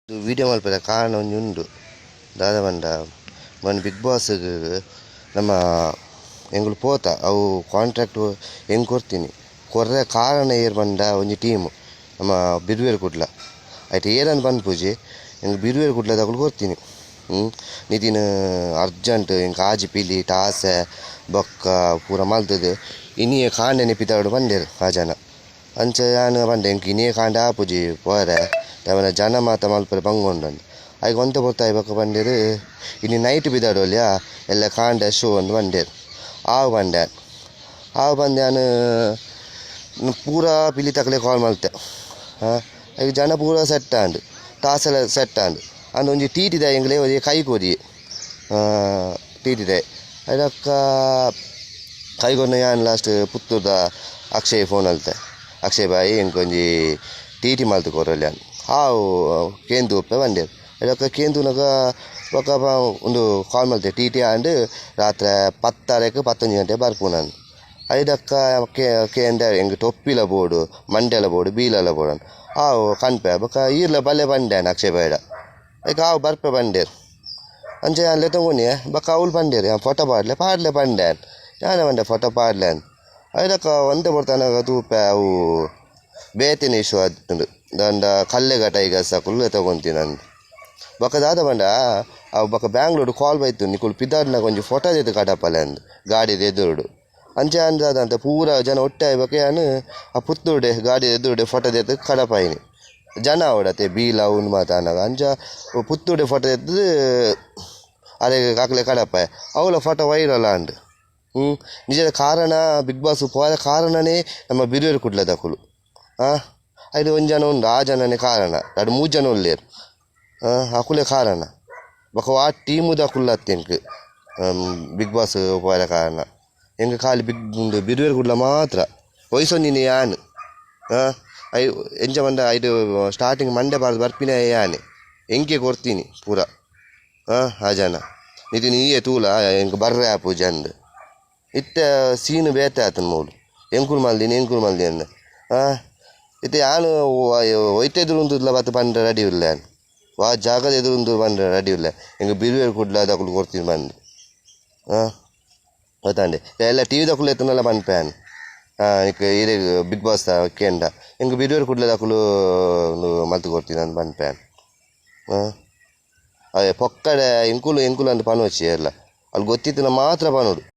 Video ಮಲ್ಪೆರೆ ಕಾರಣ ಒಂಜಿ ಉಂಡು. ದಾದ ಪಂಡ ಮೊನ್ನೆ ಬಿಗ್ ಬಾಸ್ ನಮ್ಮ ಎಂಕುಲು ಪೋತ, ಅವು ಕಾಂಟ್ರಾಕ್ಟ್ ಎಂಕ್ ಕೊರ್ತೀನಿ ಕೊರ್ರೆ ಕಾರಣ ಏರ್ ಪಂಡ ಒಂಜಿ ಟೀಮ್ ನಮ್ಮ ಬಿರುವೆರ್ ಕುಡ್ಲ. ಐಟ್ ಏರಂದ್ ಪನ್ಪುಜಿ, ಎಂಕ್ ಬಿರುವೆರ್ ಕುಡ್ಲದಕುಲು ಕೊರ್ತೀನಿ. ನಿತಿನ್ ಅರ್ಜೆಂಟ್ ಎಂಕ್ ಆಜಿ ಪಿಲಿ ಟಾಸೆ ಬೊಕ್ಕ ಪೂರ ಮಲ್ತುದು ಇನಿಯೇ ಕಾಂಡೆನೆ ಪಿದಾಡ್ ಪಂಡೆರ್ ಆ ಜನ. ಅಂಚ ಯಾನ್ ಪಂಡೆ ಎಂಕ್ ಇನಿಯೇ ಕಾಂಡೆ ಆಪುಜಿ ಪೋರೆ, ದಾಯೆ ಜನ ಮಾತ ಮಲ್ಪರೆ ಬಂಗ ಉಂಡು. ಐಕ್ ಒಂತೆ ಪೊರ್ತು ಬೊಕ್ಕ ಪಂಡೆರ್ ಇನಿ ನೈಟ್ ಪಿದಾಡೊಲಿಯಾ ಎಲ್ಲೆ ಕಾಂಡೆ ಶೋ ಅಂದ್ ಪಂಡೆರ್. ಆವು ಪಂಡೆ, ಆವು ಪಂದ್ ಯಾನ್ ಪೂರಾ ಪಿಲಿತಕಲೆ ಕಾಲ್ ಮಲ್ತೆ. ಐಕ್ ಜನ ಪೂರ ಸೆಟ್ ಆಂಡ್, ಟಾಸೆಲ ಸೆಟ್ ಆಂಡ್. ಅಂದ್ ಒಂಜಿ ಟಿ ಟಿ ದಾಯೆ ಎಂಕ್ಲೆ ಒಂಜಿ ಕೈ ಕೊರಿಯೆ ಟಿ ಟಿ ದಾಯೆ. ಐದಕ್ಕ ಕೈ ಕೊರ್ನ ಯಾನ್ ಲಾಸ್ಟ್ ಪುತ್ತೂರ್ದ ಅಕ್ಷಯ್ ಫೋನ್ ಅಲ್ತೆ, ಅಕ್ಷಯ್ ಬಾಯಿ ಎಂಕ್ ಒಂಜಿ ಟಿ ಟಿ ಮಲ್ತ್ ಕೊರೊಲಿ ಅಂದ್. ಆವು ಕೇಂದ್ ತೂಪೆ ಪಂಡೆರ್. ಐದಕ್ಕ ಕೇಂದ್ ತೂನಗ ಬೊಕ್ಕ ಉಂದು ಕಾಲ್ ಮಲ್ತೆ ಟಿ ಟಿ ಆಂಡ್ ರಾತ್ರೆ 10:30ಕ್ 11 ಗಂಟೆ ಬರ್ಪುನಂದ್. ಐದಕ್ಕ ಕೇಂಡೆ ಎಂಕ್ ಟೊಪ್ಪಿಲ ಬೋಡು, ಮಂಡೆಲ ಬೋಡು, ಬೀಲಲ ಬೋಡು. ಆವು ಕನ್ಪೆ ಬೊಕ್ಕ ಈರ್ಲ ಬಲೆ ಪಂಡೆ ಅಕ್ಷಯ್ ಬಾಯ್ಡ. ಐಕ್ ಆವು ಬರ್ಪೆ ಪಂಡೆರ್. ಅಂಚ ಯಾನ್ ಲೆತೊಂಕೊನಿಯೆ ಬೊಕ್ಕ ಅವ್ಲು ಪಂಡೆರ್ ಯಾನ್ ಫೋಟೋ ಪಾಡ್ಲೆ ಪಾಡ್ಲೆ ಪಂಡೆ. ಯಾನೆ ಪಂಡೆ ಫೋಟೋ ಪಾಡ್ಲೆ ಅಂದ್. ಐದಕ್ಕ ಒಂತೆ ಪೊರ್ತನಗ ತೂಪೆ ಅವು ಬೇತೆನೆ ಇಶ್ಯೂ ಆತುಂಡು, ದಂಡ ಕಲ್ಲೆಗ ಟೈಗರ್ಸ್ ಅಕುಲು ಲೆತೊಂತಿನಂದ್. ಬೊಕ್ಕ ದಾದ ಪಂಡ ಅವು ಬೊಕ್ಕ ಬ್ಯಾಂಗ್ಳೂರ್ ಕಾಲ್ ಬೈತು ನಿಕುಲು ಪಿದಾಡ್ನಗ ಒಂಜಿ ಫೋಟೋ ದೆತ್ತ್ ಕಡಪಲೆ ಅಂದ್ ಗಾಡಿದ ಎದುರುಡು. ಅಂಚ ಯಾನ್ ದಾದಂತ ಪೂರ ಜನ ಒಟ್ಟಾಯಿ ಬೊಕ್ಕ ಯಾನ್ ಆ ಪುತ್ತೂರ್ಡೆ ಗಾಡಿ ಎದುರುಡೆ ಫೋಟೋ ದೆತ್ತ್ ಕಡಪಾಯಿನಿ. ಜನ ಆವಡತೆ ಬೀಲ ಉಂದು ಮಾತ ಆನಗ ಅಂಚ ಪುತ್ತೂರ್ಡೆ ಫೋಟೋ ದೆತ್ತ್ ಅರೆಗ್ ಅಕ್ಲೆ ಕಡಪಾಯೆ. ಅವ್ಲ ಫೋಟೋ ವೈರಲ್ ಆಂಡ್. ನಿಜದ ಕಾರಣ ಬಿಗ್ ಬಾಸ್ ಪೋರೆ ಕಾರಣನೇ ನಮ್ಮ ಬಿರುವೆರ್ ಕುಡ್ಲದಕುಲು. ಐಟ್ ಒಂಜಿ ಜನ ಉಂಡು, ಆ ಜನನೇ ಕಾರಣ. ರಡ್ಡ್ ಮೂಜಿ ಜನ ಉಲ್ಲೆರ್, ಅಕುಲೇ ಕಾರಣ. ಬೊಕ್ಕ ವಾ ಟೀಮುದಕುಲು ಅತ್ತ್ ಎಂಕ್ ಬಿಗ್ ಬಾಸ್ ಪೋಯೆರೆ ಕಾರಣ. ಎಂಕ್ ಖಾಲಿ ಬಿಗ್ ಉಂದು ಬಿರುವೆರ್ ಕುಡ್ಲ ಮಾತ್ರ ವಹಿಸೊಂದಿನಿ ಯಾನ್. ಐ ಎಂಚ ಪಂಡ ಐಟ್ ಸ್ಟಾರ್ಟಿಂಗ್ ಮಂಡೆ ಪಾಡ್ದ್ ಬರ್ಪಿನ ಯಾನೆ, ಎಂಕೆ ಕೊರ್ತೀನಿ ಪೂರ. ಆ ಜನ ನಿತಿನ್ ಈಯೆ ತೂಲ ಎಂಕ್ ಬರ್ರೆ ಆಪುಜಿ ಅಂದ್. ಇತ್ತೆ ಸೀನ್ ಬೇತೆ ಆತುಂಡು ಮೂಲು, ಎಂಕುಲು ಮಲ್ದಿನಿ ಎಂಕುಲು ಮಲ್ದಿನಿ ಅಂದ್. ಇತ್ತೆ ಯಾನ್ ಒಯ್ತ ಎದುರು ಉಂತುದುಲ ಬತ್ತ್ ಪಂಡ ರೆಡಿ ಉಲ್ಲೆ ಯಾನ್, ವಾ ಜಾಗದ ಎದುರು ಉಂತುದು ಪಂಡ ರೆಡಿ ಉಲ್ಲೆ ಎಂಕ್ ಬಿರುವೆರ್ ಕುಡ್ಲದಕುಲು ಕೊರ್ತೀನಿ ಪಂದ್. ಗೊತ್ತಾಂಡೆ ಎಲ್ಲ ಟಿ ವಿ ದಕುಲು ಎತ್ತುನಲ ಪನ್ಪೆ ಯಾನ್. ನಿಕ್ ಇರೆಗ್ ಬಿಗ್ ಬಾಸ್ ಕೇಂಡ ಎಂಕ್ ಬಿರುವೆರ್ ಕುಡ್ಲದಕುಲು ಉಂದು ಮಲ್ತ್ ಕೊರ್ತೀನಿ ಅಂದ್ ಪನ್ಪೆ ಯಾನ್. ಅವೆ ಪೊಕ್ಕಡೆ ಎಂಕುಲು ಎಂಕುಲು ಅಂದ್ ಪನೊಚಿ ಏರ್ಲ, ಅಲ್ ಗೊತ್ತಿತ್ತಿನ ಮಾತ್ರ ಪನೊಡು.